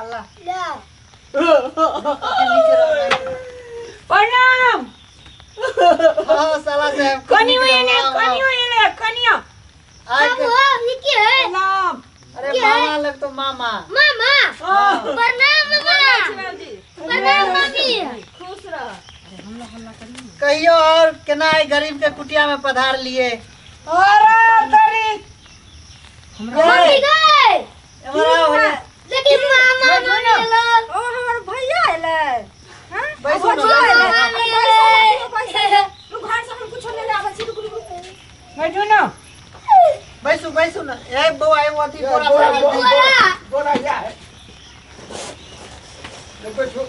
ला ला। ला। नीचे रह। प्रणाम। हाँ साला साहब। कनियो एले, कनियो एले, कनियो। आइ बाबू हो, ई के है? प्रणाम। अरे के है? मामा लग तो मामा। मामा। हाँ। प्रणाम मामा। प्रणाम मामी। खुश रह। कहियो और केना आई गरीब के कुटिया में पधार लिए। अरे तरी मम्मी गए। एमहर आओ रे। देखी मामा मामी एलो। ओ हमर भैया एलै। हां? बैसू ना। मामा मामी एलै। रुक, घर से हम कुछो ले आबै छी, रुक रुक रुक। बैठू ना। बैसू बैसू ना। ए बौआ एगो अथी बोरा बोरा बोरा। बोरा। बोरा या है ले बैठो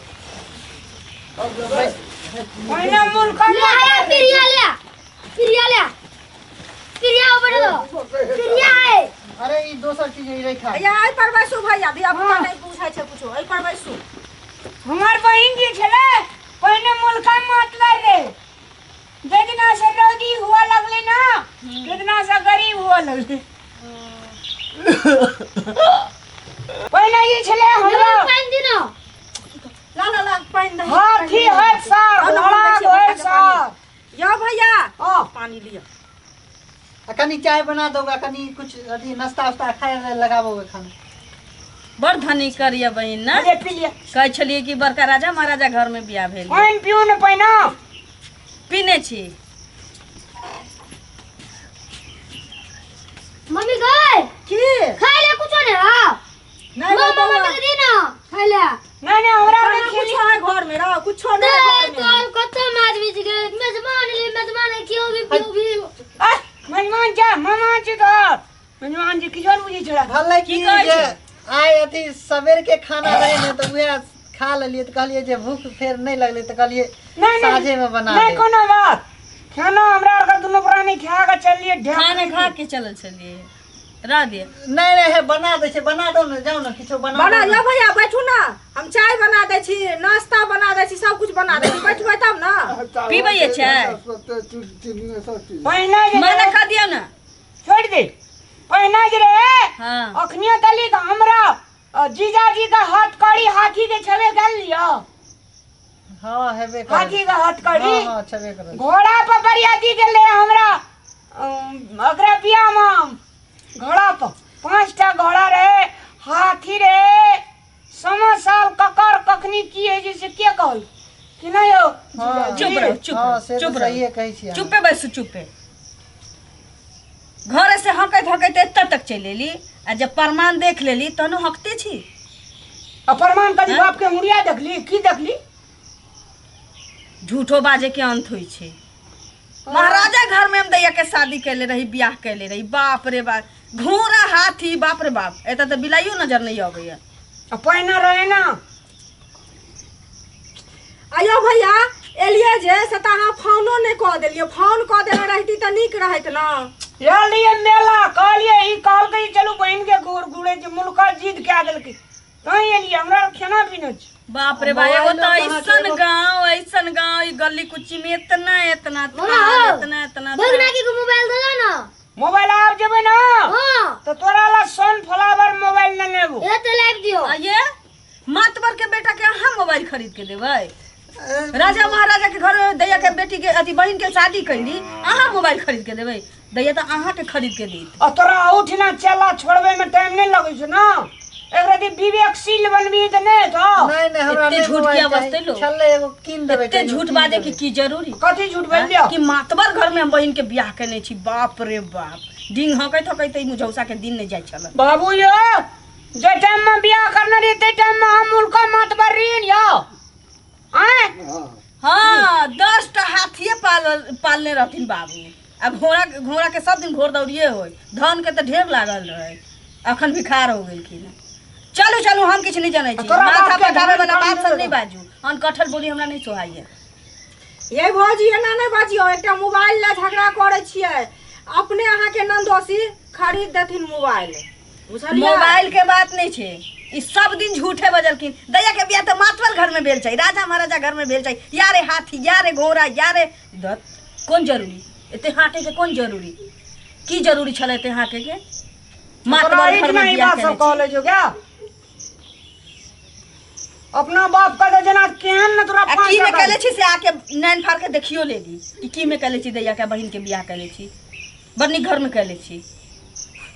अब लेबै। पहिने मुल्क ले आया प्रिया, ले प्रिया, ले प्रिया ऊपर दो प्रिया है। अरे ई दोसर चीज ई रेखा। भैया एहि पर बैसू, भैया धिया पुता नहि बुझै छै कुछो, एहि पर बैसू। हमर बहिन जे छलै पहिने मुल्का मातवर रे, जे दिना से रौदी हुआ लगले ना कितना से गरीब हुआ लगले। पहिने जे छलै हमरा पानि दिनो। ला ला ला, पानि दही। हाथी है सार, आउ ना, हम घोड़ा दै छियै घोड़ भैया के सार। पानि। यौ भैया। हाँ। पानि लिअ। आ कनी चाय बना दोगे, कनी कुछ अथी नाश्ता उस्ता खाए ले लगाबोगे खाना। बड़ धनी करिया बहिन ना। अरे पी लिया। कहै छलियै कि बड़का राजा महाराजा घर में बियाह भेल। पानि पिउ ने पहिने। पीने छी। मम्मी गए। की? खाए ले कुछो ने? हां। नहीं मामा बौआ। मम्मी के दी ना खाए ले। नहीं नहीं, हमरा खाना के खेली कुछो है घर में रह, कुछो नहीं नहीं घर में। तो कत आदमी छी के मेजबान ले, मेजबान क्यों भी पियो भी। आ, मेजबान जा मामा जी तो मेजबान जी किछो ने बुझै छला। भले की की कहै जे छै? आइ अथी सवेर के खाना रहे ने तऽ उएह खा लेलियै, तऽ कहलियै जे भूख फेर नहि लगलै, तऽ कहलियै नहीं नहीं साँझे में बना नहीं देब। कोनो बात, खाना हमरा आर के दुनू प्राणी खा के चलिए ढेर। खाना खा के चलल छलियै, रह दिए। नहीं नहीं, हे बना दै छै, बना दो ने, जाओ ने किछो बना बना दो ने। लिअ भैया, बैठू ना, हम चाय बना दै छी, नाश्ता बना दै छी, सब कुछ बना दै छी, बैठबै तब ना। पीबै ये चाय? चीनी सब चीज। पहिने जे मना कऽ दियौ ना। छोड़ दे, पहिने जे रहे। हाँ। अखनियो तली तऽ हमरा जीजाजी के हथकड़ी हाथी के छबे गेल लियो। हाँ हेबे करे। हाथी के हथकड़ी। हाँ हाँ छबे करे। घोड़ा पर बरियाती गेले हमरा, ओकरा बियाह में घोड़ा पर 5टा घोड़ा रहे, हाथी रहे, समा साल ककर कखनी की है जैसे के कहल कि नहीं हो। हाँ। चुप रहो, चुप हाँ रहो, से चुप तऽ रहो। सहिए कहै छी अहाँ। चुपे बैसू, चुपे। घरे से हकैत हकैत एतऽ तक चलि एली, आ जब प्रमाण देख लेली तहनो हकते छी। आ प्रमाण कथी? हैं? बाप के हुड़िया देखली की देखली? झूठो बाजे के अंत होइ छै। महाराजा घर में हम दैया के शादी कैले रही, बियाह कैले रही, बाप रे बाप, घोड़ा हाथी, बाप रे बाप, एतऽ तऽ बिलाइयो नजर नहीं अबैया। आ पहिने रहे ना। आयो भैया एलियै जे से तऽ अहाँ फोनो नहि कऽ देलियै, फोन कऽ देने रहिती तऽ नीक रहैत ना। एलियै मेला, कहलियै ई कहलकै चलू बहिन के घूर घूरे जे मुलका जिद कए देलकै तैं एलियै, हमरा खाना पीना छै। बाप रे बाप, एगो मोबाइलो तऽ पर अहाँके ऐसन एगो- गाँव, ऐसन गाँव, ई गली कुच्ची में इतना इतना मामा थाल, हो। इतना इतना भगना थाल। के मोबाइल दो ना। मोबाइल आब जेबै ना। हां। तऽ तोरा ला सनफ्लावर मोबाइल ने लेबो। ए तऽ लाइव दियो। आ ये मातबर के बेटा के अहाँ मोबाइल खरीद के देबै? राजा महाराजा के घर में दैया के बेटी के अथी बहिन के शादी कैली, अहाँ मोबाइल खरीद के देबै? दैया तऽ अहाँ के खरीद के देत। आ तोरा उठना चला छोड़बे में टाइम नहीं लगै छौ ना, एकरा दी विवेकशील बनबी तऽ नहीं हेतौ। नहीं नहीं, हमरा एते नहीं झूठ मोबाइल किया चाही। बजतै लोग? छलै एगो कीन देबै, एते कहियो झूठ कीन बाजे के देबै। की जरूरी? कथी झूठ बोल लियो? कि मातबर घर में हम बहिन के बियाह केने छी। बाप रे बाप, डिंग हकैत हकैत ई मुझौसा के दिन नहीं जाइ छल। बाबू यो जे टाइम में बियाह करने रही ते टाइम में हम मुल्क मातबर रही यो। आय? हाँ, 10टा हाथिये पालने रहथिन बाबू, आ घोड़ा, घोड़ा के सब दिन घोड़ दौड़िए होय, धन के तऽ ढेर लागल रहे, अखन भिखार हो गेलखिन। चलू चलू, हम किछु नहीं जनै छी। तोरा माथा बाप के पकाबै धन वाला कम बात सब देबै। नहीं बाजू, अनकठल बोली हमरा नहीं सोहाइए। ये भौजी एना नहि बाजियौ, एकटा मोबाइल लए झगड़ा करै छियै, अपने अहाँके नन्दोसी खरीद देथिन मोबाइल, बुझलियै? मोबाइल के बात नहीं छै, ई सब दिन झूठे बजलखिन। दैया के बियाह तऽ मातबर घर में भेल छै, राजा महाराजा घर में भेल छै, यारे हाथी, यारे घोड़ा, यारे दत, कोन जरूरी एते हाके के? कोन जरूरी, की जरूरी छलै एते हाके के? तोरा मातबर घर इतना में ही बियाह बात केने सब छी। कहले जो क्या? अपना बाप के तऽ जेना केहन ने तोरा आ पाँच की में टा कैले छी से आके नैन फाड़ के देखियो लेली कि की में कैले छी दैया के बहिन के बियाह कैले छी बड़ नीक घर में कैले छी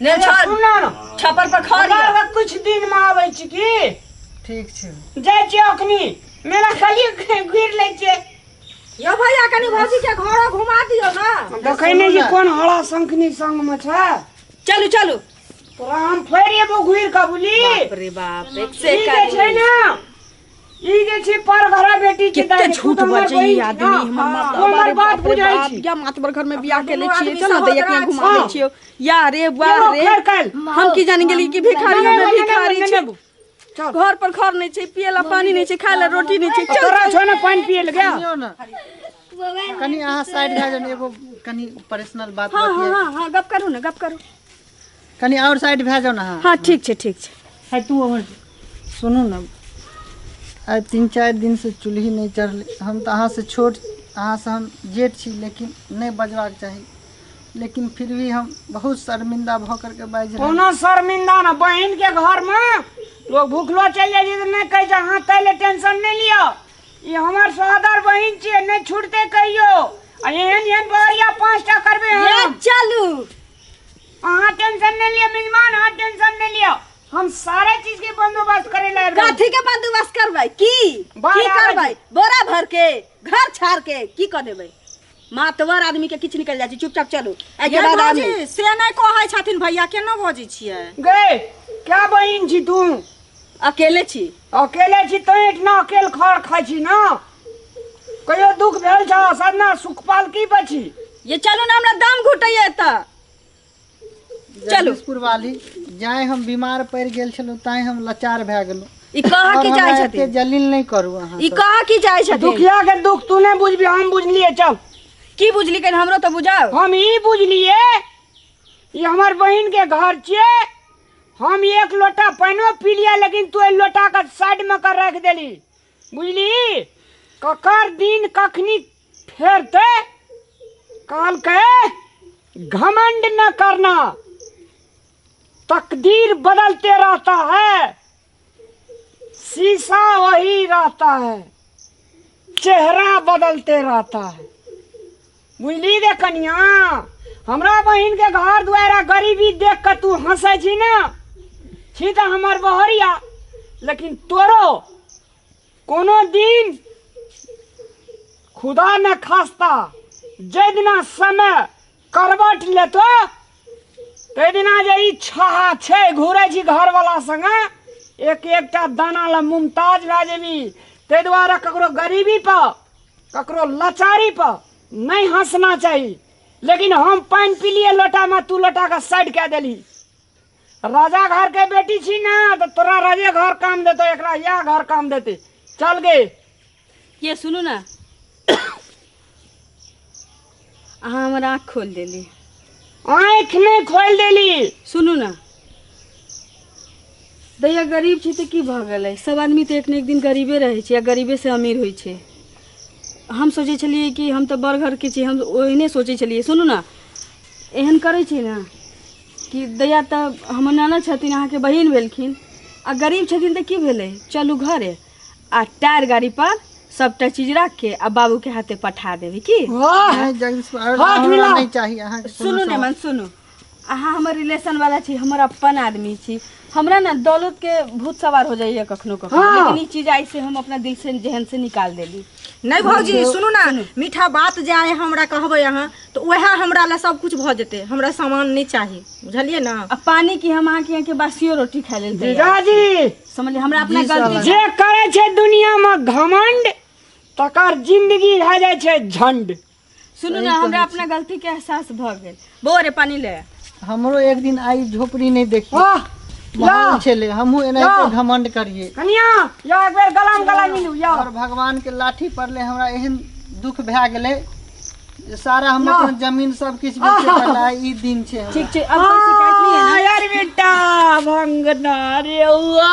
ने अरे छड़ सुन ना छप्पर पर खा हमरा लिया लग कुछ दिन में आबै छी की ठीक छै जाइ छियै अखनी मेला खाली घुरि लै छियै यौ भैया कनि भौजी के घरो घुमा दियौ ना देखै नहि छी कोन हरा शंखनी संग में छै चलू चलू तोरा हम फेर एबो घुरि कऽ बुझली बाप रे बाप एक से ई जे छै ने ई जे छै पर घरा बेटी छै कते झूठ बजै ई आदमी हमर माता हमर बारे बात बाप रे बुझै बाप, छी या मातबर घर में बियाह केले दुनू छियै आदमी चल ना दैया के सहोदरा घुमा दै छी। छियौ या रे वाह एगो रे फेर काल्हि। हम की जानी गेली कि भिखारी नहि, में नहि, भिखारी नहि, छै नहि, चल। घर पर घर नहि छै पिए ला पानी नहि छै खाए ला रोटी नहि छै चल तोरा छौ ने पानि पिए लए गया सुनियौ ने कनि अहाँ साइड भए जाउ ने एगो कनि पर्सनल बात हाँ हाँ बतिया हाँ हाँ गप करू ने गप करू कनि आओर साइड भए जाउ ने अहाँ हाँ ठीक छै ठीक छै है तू हमर सुनू ने आइ 3-4 दिनसँ चूल्ही नहि चढ़लै। हम तऽ अहाँसँ छोट, अहाँसँ हम जेठ छी, लेकिन नहि बजबाक चाही, लेकिन फिर भी हम बहुत शर्मिंदा भऽ करके बाजि रहल। कोनो शर्मिंदा ना, बहिन के घर में लोग भूखलो चलि जाइ छै तऽ नहि कहै छै अहाँ ताहि लए टेंशन नहि लिअ, ई हमर सहोदर बहिन छियै, नहि छूटतै कहियो। आ एहन एहन बहरिया 5टा करबै ये हम। चलू अहाँ टेंशन नहि लिअ मेजमान, अहाँ टेंशन नहि लिअ, हम सारा चीज के बंदोबस्त करे ला आबि रहल कथी के बंदोबस्त करबै? की बाहर की आबै करबै? बोरा भर के घर छाड़ के की कऽ देबै? मातवर आदमी के किछु निकलि जाइ छै। चुपचाप चलू, एहिके ये बाद भौजी आदमी से नहि कहै छथिन भैया, केना बजै छियै? गे क्या बहिन छी तू? अकेले छी। अकेले छी तैं एतना अकेल खर खाइ छी ना? कहियो दुख भेल छौ? सदना सुखपाल की बची? ये चलू ना, हमरा दम घुटैया एतऽ। चलू। जगदीशपुर वाली जाय हम बीमार पड़ि गेल छलहुँ ताहि हम लाचार भए गेलहुँ। ई कह और की हमरा चाहै एते छथिन? जलील नहि करू अहाँ ई सब। कह की चाहै छथिन? दुखिया के दुख तू नहीं बुझबी, हम बुझलिए। चल। की बुझली कनि हमरो तऽ बुझाउ। हम ई बुझलिए ई हमर बहिन के घर छियै, हम एक लोटा पानिओ पी लिया लेकिन तू एहि लोटा के साइड में कर रख देली, बुझली? ककर दिन कखनी फेरते कहलकै घमंड न करना, तकदीर बदलते रहता है, शीशा वही रहता है, चेहरा बदलते रहता है। बुझली रे कनिया, हमरा बहिन के घर दुआरा गरीबी देख के तू हंसै छी ना, छी तऽ हमर बहरिया, लेकिन तोरो कोनो दिन खुदा न खास्ता जै दिना समय करवट लेतो तै दिना जे ई छाहा छै घुरै छी घरवाला संगे एक एकटा दाना ला मुमताज भए जेबी। ताहि दुआरे ककरो गरीबी पर ककरो लाचारी पर नहीं हंसना चाही। लेकिन हम पानि पीलिए लोटा में, तू लोटा के साइड कए देली। राजा घर के बेटी छी ना तो तोरा राजे घर काम देतो, एकरा इएह घर काम देते। चल गे। ये सुनू ना, अहाँ हमर आँख खोल देली। आँखि नहीं खोल देली। सुनू ना दैया, गरीब छी तऽ की भऽ गेलै? सब आदमी तऽ एक ने एक दिन गरीबे रहै छै या गरीबे से अमीर होइ छै। हम सोचै छलियै कि हम तऽ बड़ घरके छी, हम ओहने सोचै छलियै। सुनू ना, एहन करै छी ने कि दैया तऽ हमर नाना छथिन, अहाँके बहिन भेलखिन, आ गरीब छथिन तऽ की भेलै? चलू घरे आ टायर गाड़ी पर सबटा चीज राख के आ बाबू के हाथे पठा देबै की? वाह, नहि जगदीशपुर, हाथ हमरा मिलाउ। नहि चाही अहाँके कोनो सुनू ने मन, सुनू, अहाँ हमर रिलेशन वाला छी, हमर अपन आदमी छी। हमरा ना दौलत के भूत सवार हो जाइए कखनो कखनो। हाँ। लेकिन ई चीज ऐसे हम अपना दिल से जहन से निकाल देली। नहीं भौजी सुनू ना, मीठा बात जे आइ हमरा कहबै अहाँ तऽ वएह हमरा लए सब कुछ भऽ जेतै, हमरा सामान नहीं चाही, बुझलियै ना? आ पानी की हम अहाँके यहाँ के बासियो रोटी खाय लेल तैयार। जीजाजी समझलियै, हमरा अपना गलती जे करै छै दुनिया में घमंड तकर जिंदगी भए जाइ छै झंड। सुनू ना, हमरा अपना गलती के एहसास भऽ गेल। बौआ रे पानी ले। हमरो एक दिन आई झोपड़ी नहीं देखी, वाह, महान छलै, हमहूँ एनाहिते घमंड करिए। कनिया या एक बेर गला में गला मिलू या। और भगवान के लाठी पड़ले, हमरा एहन दुख भए गेलै जे सारा हम अपन जमीन सब किछु बेचे पड़ला। ई दिन छै हमरा। ठीक छै, अब कोई शिकायत नहीं है ना? यार बेटा भंगना रे हुआ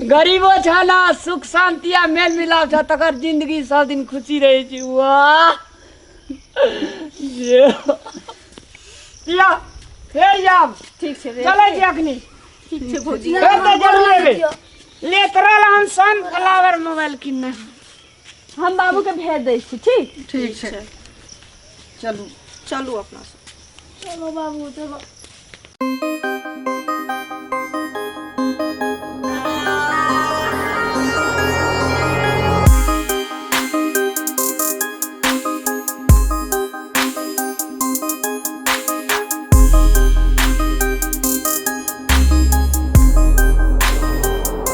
गरीबो छ ना सुख शांति आ मेल मिलाप छ तकर जिंदगी सब दिन खुशी रहे छी। वाह या फेर जाब। ठीक छै रे। चलै छी अखनी। ठीक छै भौजी, फेर तऽ जरूर एबै। ले सनफ्लावर मोबाइल किनने। हम बाबू के भेज दै छी। ठीक ठीक छै, चलू। चलू अपना सब। चलो बाबू चलो।